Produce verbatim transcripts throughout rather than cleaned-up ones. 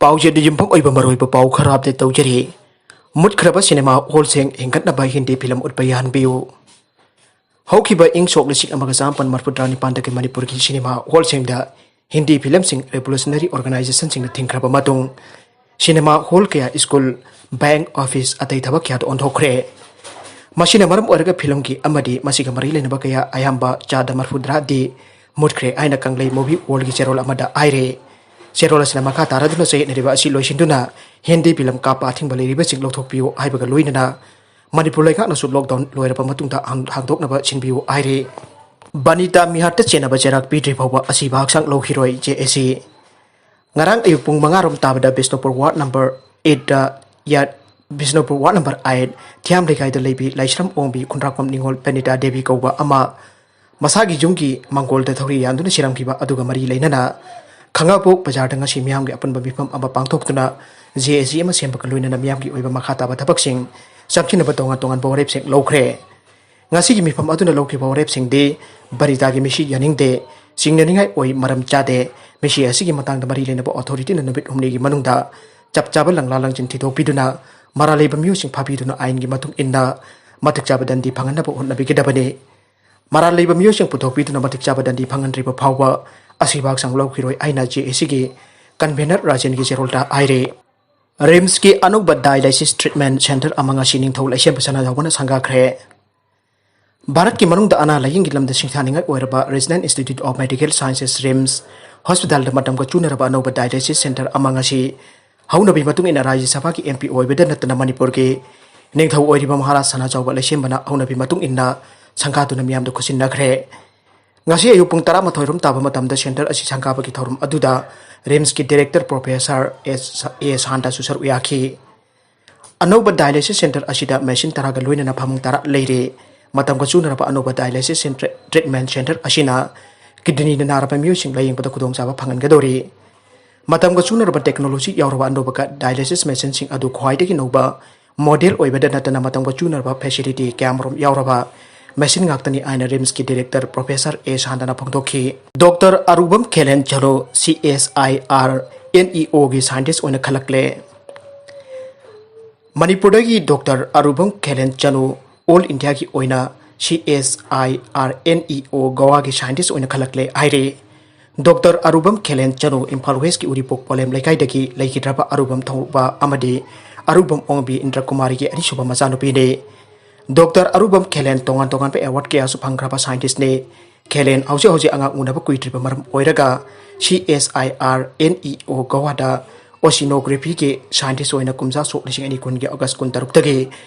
ꯑꯧꯖꯦꯠꯗ ꯌꯨꯝꯐꯝ ꯑꯣꯏꯕ ꯃꯔꯨꯑꯣꯏꯕ ꯄꯥꯎ ꯈꯔ ꯑꯞꯗꯦꯠ ꯇꯧꯖꯔꯤ꯫ ꯃꯨꯠꯈ꯭ꯔꯕ ꯁꯤꯅꯦꯃꯥ ꯍꯣꯜꯁꯤꯡ ꯍꯤꯡꯒꯠꯅꯕ ꯍꯤꯟꯗꯤ ꯐꯤꯂꯝ ꯎꯠꯄ ꯌꯥꯍꯟꯕꯤꯌꯨ꯫ ꯍꯧꯈꯤꯕ ꯏꯪ ꯁꯣꯛ ꯂꯤꯁꯤꯡ ꯑꯃꯒ ꯆꯥꯃꯥꯄꯟ ꯃꯔꯤꯐꯨꯇꯔꯥ ꯅꯤꯄꯥꯟꯗꯒꯤ ꯃꯅꯤꯄꯨꯔꯒꯤ ꯁꯤꯅꯦꯃꯥ ꯍꯣꯜꯁꯤꯡꯗ ꯍꯤꯟꯗꯤ ꯐꯤꯂꯝꯁꯤꯡ ꯔꯦꯚꯣꯂꯨꯁꯅꯔꯤ ꯑꯣꯔꯒꯅꯥꯏꯖꯦꯁꯟꯁꯤꯡꯅ ꯊꯤꯡꯈ꯭ꯔꯕ ꯃꯇꯨꯡ, ꯁꯤꯅꯦꯃꯥ ꯍꯣꯜ ꯀꯌꯥ ꯁ꯭ꯀꯨꯜ, ꯕꯦꯡꯛ, ꯑꯣꯐꯤꯁ, ꯑꯇꯩ ꯊꯕꯛ ꯀꯌꯥꯗ ꯑꯣꯟꯊꯣꯛꯈ꯭ꯔꯦ꯫ ꯃꯁꯤꯅ ꯃꯔꯝ ꯑꯣꯏꯔꯒ ꯐꯤꯂꯝꯒꯤ ꯑꯃꯗꯤ ꯃꯁꯤꯒ ꯃꯔꯤ ꯂꯩꯅꯕ ꯀꯌꯥ, ꯑꯌꯥꯝꯕ ꯆꯥꯗ ꯃꯔꯤꯐꯨꯇꯔꯥꯗꯤ ꯃꯨꯠꯈ꯭ꯔꯦ ꯍꯥꯏꯅ ꯀꯪꯂꯩ ꯃꯨꯚꯤ ꯋꯥꯔꯜꯒꯤ ꯆꯦꯔꯣꯜ ꯑꯃꯗ ꯍꯥꯏꯔꯦ꯫ ꯆꯦꯔꯣꯜ ꯑꯁꯤꯅ ꯃꯈꯥ ꯇꯥꯔꯗꯨꯅ ꯆꯌꯦꯠꯅꯔꯤꯕ ꯑꯁꯤ ꯂꯣꯏꯁꯤꯟꯗꯨꯅ ꯍꯤꯟꯗꯤ ꯐꯤꯂꯝ ꯀꯥꯞꯄ ꯑꯊꯤꯡꯕ ꯂꯩꯔꯤꯕꯁꯤꯡ ꯂꯧꯊꯣꯛꯄꯤꯌꯨ ꯍꯥꯏꯕꯒ ꯂꯣꯏꯅꯅ ꯃꯅꯤꯄꯨꯔ ꯂꯩꯉꯥꯛꯅꯁꯨ ꯂꯣꯛꯗꯥꯎꯟ ꯂꯣꯏꯔꯕ ꯃꯇꯨꯡꯗ ꯍꯥꯡ-, ꯍꯥꯡꯗꯣꯛꯅꯕ ꯁꯤꯟꯕꯤꯌꯨ ꯍꯥꯏꯔꯤ꯫ ꯕꯅꯤꯇꯥ ꯃꯤꯍꯥꯠꯇ ꯆꯦꯟꯅꯕ ꯆꯩꯔꯥꯛ ꯄꯤꯗ꯭ꯔꯤ ꯐꯥꯎꯕ ꯑꯁꯤꯕ ꯍꯛꯆꯥꯡ ꯂꯧꯈꯤꯔꯣꯏ, ꯖꯦ ꯑꯦ ꯁꯤ꯫ ꯉꯔꯥꯡ ꯑꯌꯨꯛ ꯄꯨꯡ ꯃꯉꯥ ꯔꯣꯝ ꯇꯥꯕꯗ ꯕꯤꯁꯅꯨꯄꯨꯔ ꯋꯥꯔꯗ ꯅꯝꯕꯔ ꯑꯩꯠꯇ ꯌꯥꯠ-, ꯕꯤꯁꯅꯨꯄꯨꯔ ꯋꯥꯔꯗ ꯅꯝꯕꯔ ꯑꯩꯠ ꯊꯤꯌꯥꯝ ꯂꯩꯀꯥꯏꯗ ꯂꯩꯕꯤ ꯂꯥꯏꯁ꯭ꯔꯝ ꯑꯣꯡꯕꯤ ꯈꯨꯟꯗ꯭ꯔꯥꯛꯄꯝ ꯅꯤꯉꯣꯜ ꯄꯦꯅꯤꯇꯥ ꯗꯦꯕꯤ ꯀꯧꯕ ꯑꯃ ꯃꯁꯥꯒꯤ ꯌꯨꯝꯒꯤ ꯃꯥꯡꯒꯣꯜꯗ ꯊꯧꯔꯤ ꯌꯥꯟꯗꯨꯅ ꯁꯤꯔꯝꯈꯤꯕ ꯑꯗꯨꯒ ꯃꯔꯤ ꯂꯩꯅꯅ ꯈꯥꯡꯉꯕꯣꯛ ꯕꯖꯥꯔꯗ ꯉꯁꯤ ꯃꯤꯌꯥꯝꯒꯤ ꯑꯄꯨꯟꯕ ꯃꯤꯐꯝ ꯑꯃ ꯄꯥꯡꯊꯣꯛꯇꯨꯅ ꯖꯦ ꯑꯦ ꯁꯤ ꯑꯃ ꯁꯦꯝꯕꯒ ꯂꯣꯏꯅꯅ ꯃꯤꯌꯥꯝꯒꯤ ꯑꯣꯏꯕ ꯃꯈꯥ ꯇꯥꯕ ꯊꯕꯛꯁꯤꯡ ꯆꯪꯁꯤꯟꯅꯕ ꯇꯣꯉꯥꯟ ꯇꯣꯉꯥꯟꯕ ꯋꯥꯔꯦꯞꯁꯤꯡ ꯂꯧꯈ꯭ꯔꯦ꯫ ꯉꯁꯤꯒꯤ ꯃꯤꯐꯝ ꯑꯗꯨꯅ ꯂꯧꯈꯤꯕ ꯋꯥꯔꯦꯞꯁꯤꯡꯗꯤ ꯕꯔꯤꯇꯥꯒꯤ ꯃꯤꯁꯤ ꯌꯥꯅꯤꯡꯗꯦ, ꯆꯤꯡꯅꯅꯤꯡꯉꯥꯏ ꯑꯣꯏ, ꯃꯔꯝ ꯆꯥꯗꯦ꯫ ꯃꯤꯁꯤ ꯑꯁꯤꯒꯤ ꯃꯇꯥꯡꯗ ꯃꯔꯤ ꯂꯩꯅꯕ ꯑꯣꯊꯣꯔꯤꯇꯤꯅ ꯅꯨꯃꯤꯠ ꯍꯨꯝꯅꯤꯒꯤ ꯃꯅꯨꯡꯗ ꯆꯞ ꯆꯥꯕ ꯂꯪꯂꯥ ꯂꯪꯁꯤꯟ ꯊꯤꯗꯣꯛꯄꯤꯗꯨꯅ ꯃꯔꯥꯜ ꯂꯩꯕ ꯃꯤꯑꯣꯏꯁꯤꯡ ꯐꯥꯕꯤꯗꯨꯅ ꯑꯥꯏꯟꯒꯤ ꯃꯇꯨꯡ ꯏꯟꯅ ꯃꯇꯤꯛ ꯆꯥꯕ ꯗꯟꯗꯤ ꯐꯪꯍꯟꯅꯕ ꯍꯣꯠꯅꯕꯤꯒꯗꯕꯅꯤ꯫ ꯃꯔꯥꯜ ꯂꯩꯕ ꯃꯤꯑꯣꯏꯁꯤꯡ ꯄꯨꯊꯣꯛꯄꯤꯗꯨꯅ ꯃꯇꯤꯛ ꯆꯥꯕ ꯗꯟꯗꯤ ꯐꯪꯍꯟꯗ꯭ꯔꯤꯕ ꯐꯥꯎꯕ ꯑꯁꯤꯕ ꯍꯛꯆꯥꯡ ꯂꯧꯈꯤꯔꯣꯏ ꯍꯥꯏꯅ ꯖꯦ ꯑꯦ ꯁꯤꯒꯤ ꯀꯟꯚꯦꯅꯔ ꯔꯥꯖꯦꯟꯒꯤ ꯆꯦꯔꯣꯜꯗ ꯍꯥꯏꯔꯤ꯫ ꯔꯤꯝꯁꯀꯤ ꯑꯅꯧꯕ ꯗꯥꯏꯂꯥꯏꯁꯤꯁ ꯇ꯭ꯔꯤꯠꯃꯦꯟ ꯁꯦꯟꯇꯔ ꯑꯃ ꯉꯁꯤ ꯅꯤꯡꯊꯧ ꯂꯩꯁꯦꯝꯕ ꯁꯅꯥꯖꯥꯎꯕꯅ ꯁꯪꯒꯥꯈ꯭ꯔꯦ꯫ ꯚꯥꯔꯠꯀꯤ ꯃꯅꯨꯡꯗ ꯑꯅꯥ ꯂꯥꯌꯦꯡꯒꯤ ꯂꯝꯗ ꯁꯤꯡꯊꯥꯅꯤꯡꯉꯥꯏ ꯑꯣꯏꯔꯕ Regional Institute of Medical Sciences, RIMS, ꯍꯣꯁꯄꯤꯇꯥꯜꯗ ꯃꯇꯝꯒ ꯆꯨꯅꯔꯕ ꯑꯅꯧꯕ ꯗꯥꯏꯂꯥꯏꯁꯤꯁ ꯁꯦꯟꯇꯔ ꯑꯃ ꯉꯁꯤ ꯍꯧꯅꯕꯤ ꯃꯇꯨꯡ ꯏꯟꯅ ꯔꯥꯖ꯭ꯌ ꯁꯚꯥꯒꯤ ꯑꯦꯝ ꯄꯤ ꯑꯣꯏꯕꯗ ꯅꯠꯇꯅ ꯃꯅꯤꯄꯨꯔꯒꯤ ꯅꯤꯡꯊꯧ ꯑꯣꯏꯔꯤꯕ ꯃꯍꯥꯔꯥꯖ ꯁꯅꯥꯖꯥꯎꯕ ꯂꯩꯁꯦꯝꯕꯅ ꯍꯧꯅꯕꯤ ꯃꯇꯨꯡ ꯏꯟꯅ ꯁꯪꯒꯥꯗꯨꯅ ꯃꯤꯌꯥꯝꯗ ꯈꯨꯠꯁꯤꯟꯅꯈ꯭ꯔꯦ꯫ ꯉꯁꯤ ꯑꯌꯨꯛ ꯄꯨꯡ ꯇꯔꯥꯃꯥꯊꯣꯏ ꯔꯣꯝ ꯇꯥꯕ ꯃꯇꯝꯗ ꯁꯦꯟꯇꯔ ꯑꯁꯤ ꯁꯪꯒꯥꯕꯒꯤ ꯊꯧꯔꯝ ꯑꯗꯨꯗ ꯔꯤꯝꯁꯀꯤ ꯗꯤꯔꯦꯛꯇꯔ ꯄ꯭ꯔꯣꯐꯦꯁꯔ ꯑꯦꯁ, ꯑꯦ ꯁꯥꯟꯇꯁꯨ ꯁꯔꯨꯛ ꯌꯥꯈꯤ꯫ ꯑꯅꯧꯕ ꯗꯥꯏꯂꯥꯏꯁꯤꯁ ꯁꯦꯟꯇꯔ ꯑꯁꯤꯗ ꯃꯦꯁꯤꯟ ꯇꯔꯥꯒ ꯂꯣꯏꯅꯅ ꯐꯃꯨꯡ ꯇꯔꯥ ꯂꯩꯔꯦ꯫ ꯃꯇꯝꯒ ꯆꯨꯅꯔꯕ ꯑꯅꯧꯕ ꯗꯥꯏꯂꯥꯏꯁꯤꯁ ꯁꯦꯟꯇꯔ, ꯇ꯭ꯔꯤꯠꯃꯦꯟ ꯁꯦꯟꯇꯔ ꯑꯁꯤꯅ ꯀꯤꯗꯅꯤꯅ ꯅꯥꯔꯕ ꯃꯤꯑꯣꯏꯁꯤꯡ ꯂꯥꯌꯦꯡꯕꯗ ꯈꯨꯗꯣꯡꯆꯥꯕ ꯐꯪꯍꯟꯒꯗꯧꯔꯤ꯫ ꯃꯇꯝꯒ ꯆꯨꯅꯔꯕ ꯇꯦꯛꯅꯣꯂꯣꯖꯤ ꯌꯥꯎꯔꯕ ꯑꯅꯧꯕ ꯗꯥꯏꯂꯥꯏꯁꯤꯁ ꯃꯦꯁꯤꯟꯁꯤꯡ ꯑꯗꯨ ꯈ꯭ꯋꯥꯏꯗꯒꯤ ꯅꯧꯕ ꯃꯣꯗꯦꯜ ꯑꯣꯏꯕꯗ ꯅꯠꯇꯅ ꯃꯇꯝꯒ ꯆꯨꯅꯔꯕ ꯐꯦꯁꯤꯂꯤꯇꯤ ꯀꯌꯥꯃꯔꯨꯝ ꯌꯥꯎꯔꯕ ꯃꯦꯁꯤꯟ ꯉꯥꯛꯇꯅꯤ ꯍꯥꯏꯅ ꯔꯤꯝꯁꯀꯤ ꯗꯤꯔꯦꯛꯇꯔ ꯄ꯭ꯔꯣꯐꯦꯁꯔ ꯑꯦ ꯁꯥꯟꯇꯅ ꯐꯣꯡꯗꯣꯛꯈꯤ꯫ ꯗꯣꯛꯇꯔ ꯑꯔꯨꯕꯝ ꯈꯦꯂꯦꯟ ꯖꯂꯣ, ꯁꯤ ꯑꯦꯁ ꯑꯥꯏ ꯑꯥꯔ ꯑꯦꯟ ꯏ ꯑꯣꯒꯤ ꯁꯥꯏꯟꯇꯤꯁ ꯑꯣꯏꯅ ꯈꯜꯂꯛꯂꯦ꯫ ꯃꯅꯤꯄꯨꯔꯗꯒꯤ ꯗꯣꯛꯇꯔ ꯑꯔꯨꯕꯝ ꯈꯦꯂꯦꯟ ꯆꯅꯨ ꯑꯣꯜ ꯏꯟꯗꯤꯌꯥꯒꯤ ꯑꯣꯏꯅ ꯁꯤ ꯑꯦꯁ ꯑꯥꯏ ꯑꯥꯔ ꯑꯦꯟ ꯏ ꯑꯣ ꯒꯣꯋꯥꯒꯤ ꯁꯥꯏꯟꯇꯤꯁ ꯑꯣꯏꯅ ꯈꯜꯂꯛꯂꯦ ꯍꯥꯏꯔꯦ꯫ ꯗꯣꯛꯇꯔ ꯑꯔꯨꯕꯝ ꯈꯦꯂꯦꯟ ꯆꯅꯨ ꯏꯝꯐꯥꯜ ꯋꯦꯁꯀꯤ ꯎꯔꯤꯄꯣꯛ ꯄꯣꯂꯦꯝ ꯂꯩꯀꯥꯏꯗꯒꯤ ꯂꯩꯈꯤꯗ꯭ꯔꯕ ꯑꯔꯨꯕꯝ ꯊꯧꯕ ꯑꯃꯗꯤ ꯑꯔꯨꯕꯝ ꯑꯣꯡꯕꯤ ꯏꯟꯗ꯭ꯔꯀꯨꯃꯥꯔꯤꯒꯤ ꯑꯅꯤꯁꯨꯕ ꯃꯆꯥꯅꯨꯄꯤꯅꯤ꯫ ꯗꯣꯛꯇꯔ ꯑꯔꯨꯕꯝ ꯈꯦꯂꯦꯟ ꯇꯣꯉꯥꯟ ꯇꯣꯉꯥꯟꯕ ꯑꯦꯋꯥꯔꯗ ꯀꯌꯥꯁꯨ ꯐꯪꯈ꯭ꯔꯕ ꯁꯥꯏꯟꯇꯤꯁꯅꯤ꯫ ꯈꯦꯂꯦꯟ ꯍꯧꯖꯤꯛ ꯍꯧꯖꯤꯛ ꯑꯉꯥꯡ ꯎꯅꯕ ꯀꯨꯏꯗ꯭ꯔꯤꯕ ꯃꯔꯝ ꯑꯣꯏꯔꯒ ꯁꯤ ꯑꯦꯁ ꯑꯥꯏ ꯑꯥꯔ ꯑꯦꯟ ꯏ ꯑꯣ ꯒꯋꯥꯗ ꯑꯣꯁꯤꯅꯣꯒ꯭ꯔꯦꯐꯤꯒꯤ ꯁꯥꯏꯟꯇꯤꯁ ꯑꯣꯏꯅ ꯀꯨꯝꯖꯥ ꯁꯣꯛ ꯂꯤꯁꯤꯡ ꯑꯅꯤ ꯀꯨꯟꯒꯤ ꯑꯣꯒꯁ ꯀꯨꯟꯇꯔꯨꯛꯇꯒꯤ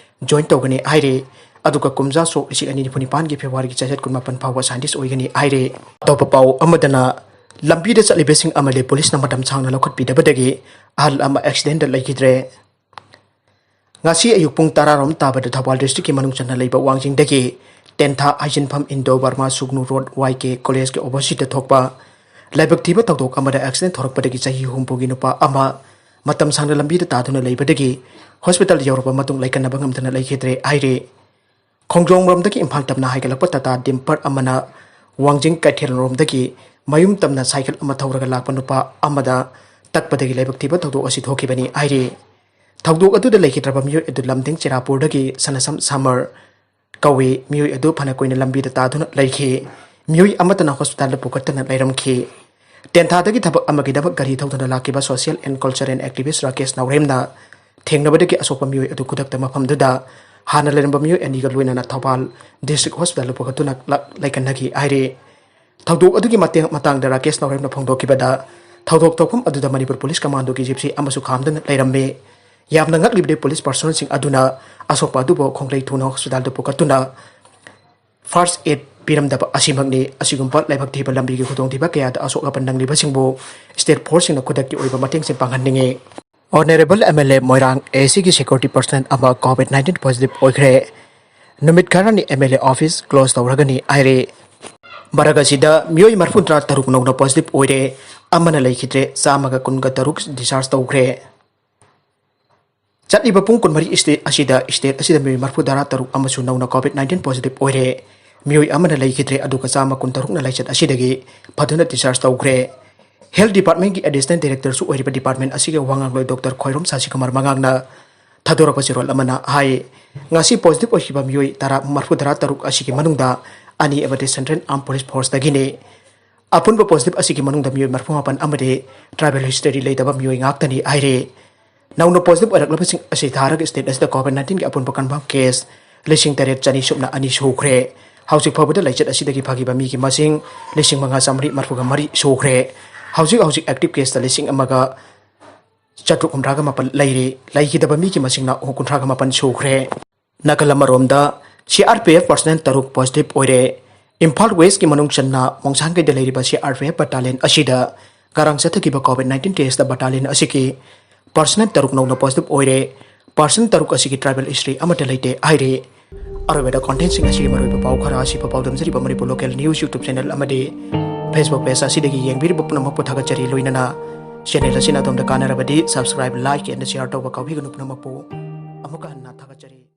ꯖꯣꯏꯟ ꯇꯧꯒꯅꯤ ꯍꯥꯏꯔꯤ꯫ ꯑꯗꯨꯒ ꯀꯨꯝꯖꯥ ꯁꯣꯛ ꯂꯤꯁꯤꯡ ꯑꯅꯤ ꯅꯤꯐꯨ ꯅꯤꯄꯥꯟꯒꯤ ꯐꯦꯕ꯭ꯔꯨꯋꯥꯔꯤꯒꯤ ꯆꯩꯆꯠ ꯀꯨꯟꯃꯥꯄꯟ ꯐꯥꯎꯕ ꯁꯥꯏꯟꯇꯤꯁ ꯑꯣꯏꯒꯅꯤ ꯍꯥꯏꯔꯤ꯫ ꯑꯇꯣꯞꯄ ꯄꯥꯎ ꯑꯃꯗꯅ, ꯂꯝꯕꯤꯗ ꯆꯠꯂꯤꯕꯁꯤꯡ ꯑꯃ ꯂꯦ ꯄꯨꯂꯤꯁꯅ ꯃꯇꯝ ꯁꯥꯡꯅ ꯂꯧꯈꯠꯄꯤꯗꯕꯗꯒꯤ ꯑꯍꯜ ꯑꯃ ꯑꯦꯛꯁꯤꯗꯦꯟꯗ ꯂꯩꯈꯤꯗ꯭ꯔꯦ꯫ ꯉꯁꯤ ꯑꯌꯨꯛ ꯄꯨꯡ ꯇꯔꯥꯔꯣꯝ ꯇꯥꯕꯗ ꯊꯧꯕꯥꯜ ꯗꯤꯁꯇ꯭ꯔꯤꯛꯀꯤ ꯃꯅꯨꯡ ꯆꯟꯅ ꯂꯩꯕ ꯋꯥꯡꯖꯤꯡꯗꯒꯤ ꯇꯦꯟꯊꯥ ꯍꯩꯖꯤꯟꯐꯝ ꯏꯟꯗꯣ ꯕꯔꯃꯥ ꯁꯨꯒꯅꯨ ꯔꯣꯗ ꯋꯥꯏ ꯀꯦ ꯀꯣꯂꯦꯖꯀꯤ ꯑꯣꯄꯣꯖꯤꯠꯇ ꯊꯣꯛꯄ ꯂꯥꯏꯕꯛ ꯊꯤꯕ ꯊꯧꯗꯣꯛ ꯑꯃꯗ ꯑꯦꯛꯁꯤꯗꯦꯟ ꯊꯣꯔꯛꯄꯗꯒꯤ ꯆꯍꯤ ꯍꯨꯝꯐꯨꯒꯤ ꯅꯨꯄꯥ ꯑꯃ ꯃꯇꯝ ꯁꯥꯡꯅ ꯂꯝꯕꯤꯗ ꯇꯥꯗꯨꯅ ꯂꯩꯕꯗꯒꯤ ꯍꯣꯁꯄꯤꯇꯥꯜ ꯌꯧꯔꯕ ꯃꯇꯨꯡ ꯂꯥꯏꯀꯠꯅꯕ ꯉꯝꯗꯅ ꯂꯩꯈꯤꯗ꯭ꯔꯦ ꯍꯥꯏꯔꯤ꯫ ꯈꯣꯡꯖꯣꯝꯔꯣꯝꯗꯒꯤ ꯏꯝꯐꯥꯜ ꯇꯝꯅ ꯍꯥꯏꯒꯠꯂꯛꯄ ꯇꯥꯇꯥ ꯗꯤꯝꯄꯔ ꯑꯃꯅ ꯋꯥꯡꯖꯤꯡ ꯀꯩꯊꯦꯜꯔꯣꯝꯗꯒꯤ ꯃꯌꯨꯝ ꯇꯝꯅ ꯁꯥꯏꯀꯜ ꯑꯃ ꯊꯧꯔꯒ ꯂꯥꯛꯄ ꯅꯨꯄꯥ ꯑꯃꯗ ꯇꯛꯄꯗꯒꯤ ꯂꯥꯏꯕꯛ ꯊꯤꯕ ꯊꯧꯗꯣꯛ ꯑꯁꯤ ꯊꯣꯛꯈꯤꯕꯅꯤ ꯍꯥꯏꯔꯤ꯫ ꯊꯧꯗꯣꯛ ꯑꯗꯨꯗ ꯂꯩꯈꯤꯗ꯭ꯔꯕ ꯃꯤꯑꯣꯏ ꯑꯗꯨ ꯂꯝꯗꯤꯡ ꯆꯦꯔꯥꯄꯨꯔꯗꯒꯤ ꯁꯅꯁꯝ ꯁꯥꯃꯔ ꯀꯧꯏ꯫ ꯃꯤꯑꯣꯏ ꯑꯗꯨ ꯐꯅ ꯀꯨꯏꯅ ꯂꯝꯕꯤꯗ ꯇꯥꯗꯨꯅ ꯂꯩꯈꯤ꯫ ꯃꯤꯑꯣꯏ ꯑꯃꯠꯇꯅ ꯍꯣꯁꯄꯤꯇꯥꯜꯗ ꯄꯨꯈꯠꯇꯅ ꯂꯩꯔꯝꯈꯤ꯫ ꯇꯦꯟꯊꯥꯗꯒꯤ ꯊꯕꯛ ꯑꯃꯒꯤꯗꯃꯛ ꯒꯥꯔꯤ ꯊꯧꯗꯨꯅ ꯂꯥꯛꯈꯤꯕ social and cultural activist Rakesh ꯅꯥꯎꯔꯦꯝꯅ ꯊꯦꯡꯅꯕꯗꯒꯤ ꯑꯁꯣꯛꯄ ꯃꯤꯑꯣꯏ ꯑꯗꯨ ꯈꯨꯗꯛꯇ ꯃꯐꯝꯗꯨꯗ ꯍꯥꯟꯅ ꯂꯩꯔꯝꯕ ꯃꯤꯑꯣꯏ ꯑꯅꯤꯒ ꯂꯣꯏꯅꯅ ꯊꯧꯕꯥꯜ ꯗꯤꯁꯇ꯭ꯔꯤꯛ ꯍꯣꯁꯄꯤꯇꯥꯜꯗ ꯄꯨꯈꯠꯇꯨꯅ ꯂ-, ꯂꯩꯀꯠꯅꯈꯤ ꯍꯥꯏꯔꯤ꯫ ꯊꯧꯗꯣꯛ ꯑꯗꯨꯒꯤ ꯃꯇꯦꯡ-, ꯃꯇꯥꯡꯗ ꯔꯥꯀꯦꯁ ꯅꯥꯎꯔꯦꯝꯅ ꯐꯣꯡꯗꯣꯛꯈꯤꯕꯗ, ꯊꯧꯗꯣꯛ ꯊꯣꯛꯐꯝ ꯑꯗꯨꯗ ꯃꯅꯤꯄꯨꯔ ꯄꯨꯂꯤꯁ ꯀꯃꯥꯟꯗꯣꯒꯤ ꯖꯤꯞꯁꯤ ꯑꯃꯁꯨ ꯈꯥꯝꯗꯨꯅ ꯂꯩꯔꯝꯃꯤ꯫ ꯌꯥꯝꯅ ꯉꯛꯂꯤꯕꯗꯤ ꯄꯨꯂꯤꯁ ꯄꯥꯔꯁꯣꯅꯦꯜꯁꯤꯡ ꯑꯗꯨꯅ ꯑꯁꯣꯛꯄ ꯑꯗꯨꯕꯨ ꯈꯣꯡꯂꯩ ꯊꯨꯅ ꯍꯣꯁꯄꯤꯇꯥꯜꯗ ꯄꯨꯈꯠꯇꯨꯅ ꯐꯥꯔꯁ ꯑꯦꯗ ꯄꯤꯔꯝꯗꯕ ꯑꯁꯤꯃꯛꯅꯤ꯫ ꯑꯁꯤꯒꯨꯝꯕ ꯂꯥꯏꯕꯛ ꯊꯤꯕ ꯂꯝꯕꯤꯒꯤ ꯈꯨꯗꯣꯡꯊꯤꯕ ꯀꯌꯥꯗ ꯑꯁꯣꯛ ꯑꯄꯟ ꯅꯪꯂꯤꯕꯁꯤꯡꯕꯨ ꯁ꯭ꯇꯦꯠ ꯐꯣꯔꯁꯁꯤꯡꯅ ꯈꯨꯗꯛꯀꯤ ꯑꯣꯏꯕ ꯃꯇꯦꯡꯁꯤꯡ ꯄꯥꯡꯍꯟꯅꯤꯡꯏ꯫ Honourable M L A Moirang A ꯁꯤꯒꯤ ꯁꯦꯀ꯭ꯌꯨꯔꯤꯇꯤ ꯄꯔꯁꯅꯦꯜ ꯑꯃ ꯀꯣꯚꯤꯗ ꯅꯥꯏꯟꯇꯤꯟ ꯄꯣꯖꯤꯇꯤꯚ ꯑꯣꯏꯈ꯭ꯔꯦ꯫ ꯅꯨꯃꯤꯠ ꯈꯔꯅꯤ M L A office close ꯇꯧꯔꯒꯅꯤ ꯍꯥꯏꯔꯦ꯫ ꯃꯔꯛ ꯑꯁꯤꯗ ꯃꯤꯑꯣꯏ ꯃꯔꯐꯨꯇꯔꯥ ꯇꯔꯨꯛ ꯅꯧꯅ ꯄꯣꯖꯤꯇꯤꯚ ꯑꯣꯏꯔꯦ, ꯑꯃꯅ ꯂꯩꯈꯤꯗ꯭ꯔꯦ, ꯆꯥꯝꯃꯒ ꯀꯨꯟꯒ ꯇꯔꯨꯛ ꯗꯤꯁꯆꯥꯔꯖ ꯇꯧꯈ꯭ꯔꯦ꯫ ꯆꯠꯂꯤꯕ ꯄꯨꯡ ꯀꯨꯟꯃꯔꯤ ꯁ꯭ꯇꯦ-, ꯑꯁꯤꯗ ꯁ꯭ꯇꯦꯠ ꯑꯁꯤꯗ ꯃꯤꯑꯣꯏ ꯃꯔꯐꯨꯇꯔꯥ ꯇꯔꯨꯛ ꯑꯃꯁꯨ ꯅꯧꯅ ꯀꯣꯚꯤꯗ ꯅꯥꯏꯟꯇꯤꯟ ꯄꯣꯖꯤꯇꯤꯚ ꯑꯣꯏꯔꯦ꯫ ꯃꯤꯑꯣꯏ ꯑꯃꯅ ꯂꯩꯈꯤꯗ꯭ꯔꯦ, ꯑꯗꯨꯒ ꯆꯥꯝꯃ ꯀꯨꯟꯇꯔꯨꯛꯅ ꯂꯥꯏꯆꯠ ꯑꯁꯤꯗꯒꯤ ꯐꯗꯨꯅ ꯗꯤꯁꯆꯥꯔꯖ ꯇꯧꯈ꯭ꯔꯦ꯫ Health Department-ꯀꯤ Additional Director-ꯁꯨ ꯑꯣꯏꯔꯤꯕ department ꯑꯁꯤꯒꯤ ꯋꯥ ꯉꯥꯡꯂꯣꯏ ꯗꯣꯛꯇꯔ ꯈ꯭ꯋꯥꯏꯔꯣꯝ ꯁꯥꯁꯤꯀꯨꯃꯥꯔ ꯃꯉꯥꯡꯅ ꯊꯥꯗꯣꯔꯛꯄ ꯆꯦꯔꯣꯜ ꯑꯃꯅ ꯍꯥꯏ, ꯉꯁꯤ positive ꯑꯣꯏꯈꯤꯕ ꯃꯤꯑꯣꯏ ꯇꯔꯥ, ꯃꯔꯤꯐꯨꯇꯔꯥ ꯇꯔꯨꯛ ꯑꯁꯤꯒꯤ ꯃꯅꯨꯡꯗ ꯑꯅꯤ ꯑꯃꯗꯤ Central Armed Police Force-ꯇꯒꯤꯅꯤ꯫ ꯑꯄꯨꯟꯕ positive ꯑꯁꯤꯒꯤ ꯃꯅꯨꯡꯗ ꯃꯤꯑꯣꯏ ꯃꯔꯤꯐꯨ ꯃꯥꯄꯟ ꯑꯃꯗꯤ tribal history ꯂꯩꯇꯕ ꯃꯤꯑꯣꯏ ꯉꯥꯛꯇꯅꯤ ꯍꯥꯏꯔꯤ꯫ ꯅꯧꯅ positive ꯑꯣꯏꯔꯛꯂꯕꯁꯤꯡ ꯑꯁꯤ ꯊꯥꯔꯒ state ꯑꯁꯤꯗ COVID nineteen-ꯒꯤ ꯑꯄꯨꯟꯕ confirm case ꯂꯤꯁꯤꯡ ꯇꯔꯦꯠ ꯆꯅꯤ ꯁꯨꯞꯅ ꯑꯅꯤ ꯁꯨꯈ꯭ꯔꯦ꯫ ꯍꯧꯖꯤꯛ ꯐꯥꯎꯕꯗ ꯂꯥꯏꯆꯠ ꯑꯁꯤꯗꯒꯤ ꯐꯈꯤꯕ ꯃꯤꯒꯤ ꯃꯁꯤꯡ ꯂꯤꯁꯤꯡ ꯃꯉꯥ ꯆꯥꯃꯔꯤ ꯃꯔꯤꯐꯨꯒ ꯃꯔꯤ ꯁꯨꯈ꯭ꯔꯦ꯫ ꯍꯧꯖꯤꯛ ꯍꯧꯖꯤꯛ active case-ꯇ ꯂꯤꯁꯤꯡ ꯑꯃꯒ ꯆꯥꯇ꯭ꯔꯨꯛ ꯍꯨꯝꯗ꯭ꯔꯥꯒ ꯃꯥꯄꯟ ꯂꯩꯔꯤ꯫ ꯂꯩꯈꯤꯗꯕ ꯃꯤꯒꯤ ꯃꯁꯤꯡꯅ ꯀꯨꯟꯊ꯭ꯔꯥꯒ ꯃꯥꯄꯟ ꯁꯨꯈ꯭ꯔꯦ꯫ ꯅꯥꯀꯜ ꯑꯃꯔꯣꯝꯗ, C R P F personnel ꯇꯔꯨꯛ positive ꯑꯣꯏꯔꯦ꯫ ꯏꯝꯐꯥꯜ West-ꯀꯤ ꯃꯅꯨꯡ ꯆꯟꯅ ꯃꯣꯡꯁꯥꯡꯒꯩꯗ ꯂꯩꯔꯤꯕ C R P F battalion ꯑꯁꯤꯗ ꯉꯔꯥꯡ ꯆꯠꯊꯈꯤꯕ COVID nineteen test-ꯇ battalion ꯑꯁꯤꯒꯤ personnel ꯇꯔꯨꯛ ꯅꯧꯅ positive ꯑꯣꯏꯔꯦ꯫ Personnel ꯇꯔꯨꯛ ꯑꯁꯤꯒꯤ tribal history ꯑꯃꯠꯇ ꯂꯩꯇꯦ ꯍꯥꯏꯔꯤ꯫ ꯑꯔꯣꯏꯕꯗ content-ꯁꯤꯡ ꯑꯁꯤꯒꯤ ꯃꯔꯨꯑꯣꯏꯕ ꯄꯥꯎ ꯈꯔ ꯑꯁꯤꯕꯨ ꯄꯥꯎꯗꯝꯖꯔꯤꯕ Manipur local news YouTube channel ꯑꯃꯗꯤ Facebook page ꯑꯁꯤꯗꯒꯤ ꯌꯦꯡꯕꯤꯔꯤꯕ ꯄꯨꯝꯅꯃꯛꯄꯨ ꯊꯥꯒꯠꯆꯔꯤ꯫ ꯂꯣꯏꯅꯅ channel ꯑꯁꯤꯅ ꯑꯗꯣꯝꯗ ꯀꯥꯟꯅꯔꯕꯗꯤ subscribe, like and share ꯇꯧꯕ ꯀꯥꯎꯕꯤꯒꯅꯨ꯫ ꯄꯨꯝꯅꯃꯛꯄꯨ ꯑꯃꯨꯛꯀ ꯍꯟꯅ ꯊꯥꯒꯠꯆꯔꯤ꯫